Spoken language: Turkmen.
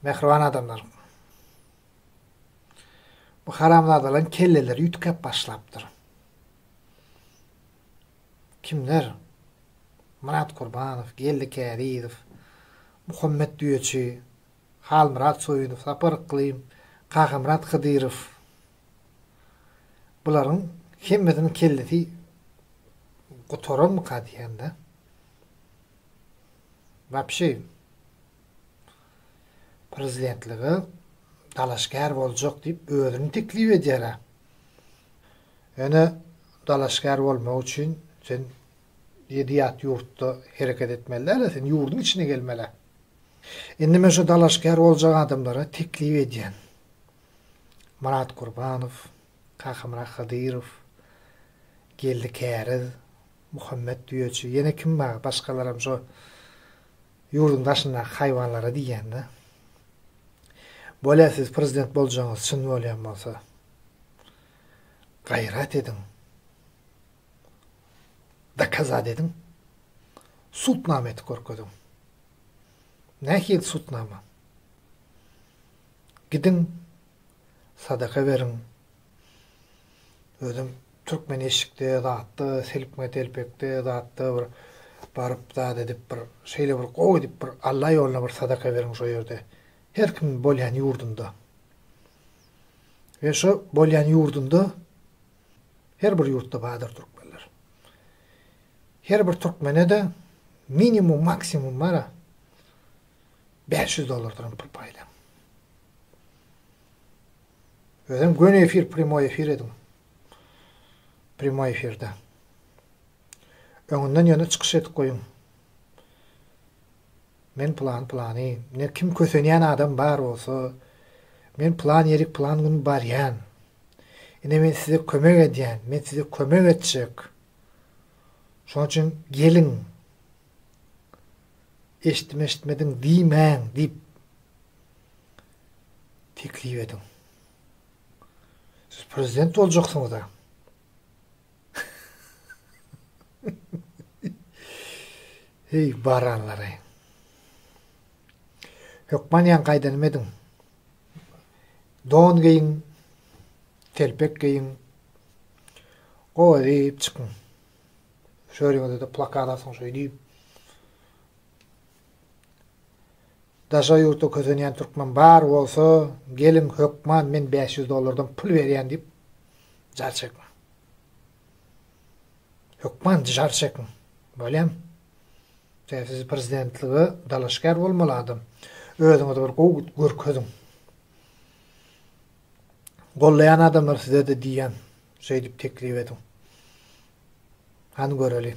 Mähriban adamlar. Bu haramzadalaryň kelleleri üýtgäp başlapdyr. Kimler? Myrat Kurbanow, Geldi Kärizow, Muhammet Düýeçi, Halmyrat Soýunow, Sapar Yklym, Kakamyrat Hydyrow. Bularyň hemmesiniň kellesi gutaranmyka diýýän-de. Wapşe prezidentlige dalaşgär boljak diýip özüni teklip edýär-ä. Ýöne dalaşgär bolmak üçin sen ýedi ýat ýurtda hereket etmeli däl-ä, sen ýurduň içine gelmeli. Indi men şu dalaşgär boljak adamlara teklip edýän. Myrat Gurbanow, Kakamyrat Hydyrow, Geldi Käriz, Muhammet Düýeçi, ýene kim bar, başgalaram şo ýurduň daşyndaky haýwanlara diýýän-de. Bolýa siz prezident boljagyňyz çyn bolýan bolsa. Gaýrat ediň. Dokazat ediň. Sudnama etip görkeziň. Nähili sudnama? Gidiň, sadaka beriň. Özem türkmen eşikde, zatda, selpme-telpekde, zatda bir baryp zat edip bir şeýle bir gowy edip bir Alla ýoluna bir sadaka beriň şo ýerde. Her kim bolýan ýurdunda. We şo bolýan ýurdunda her bir ýurtda bardyr türkmenler. Her bir türkmene-de minimum maksimum bara 500 dollardan pul paýlaň. Özem göni efir, primoý efir ediň. Primoý efirde. Öňünden ýöne çykyş edip goýuň. Men plan plany, ne kim kösenýän adam bar bolsa, men plan ýerik plan gün barýan. Ine men size kömek edýän, men size kömek etjek. Şonuň üçin geliň. Eşitdim eşitmediň diýmäň diýip teklip ediň. Siz prezident boljaksyňyz-a. Heý, baranlary. Hökman ýaňky aýdanymy ediň. Don geýiň, telpek geýiň, gowy diýip çykyň. Şöriňizde-de plakat asyň şeý diýip. Daşary ýurtda kösenýän türkmen bar bolsa, geliň hökman men 500 dollardan pul berýän diýip jar çekiň. Hökman jar çekiň. Bolýamy? Sebäbi siz prezidentlige dalaşgär bolmaly adam. Özüňizi bir gowy görkeziň. Gollaýan adamlar size-de diýýän, şeýdip teklip ediň. Hany göreli.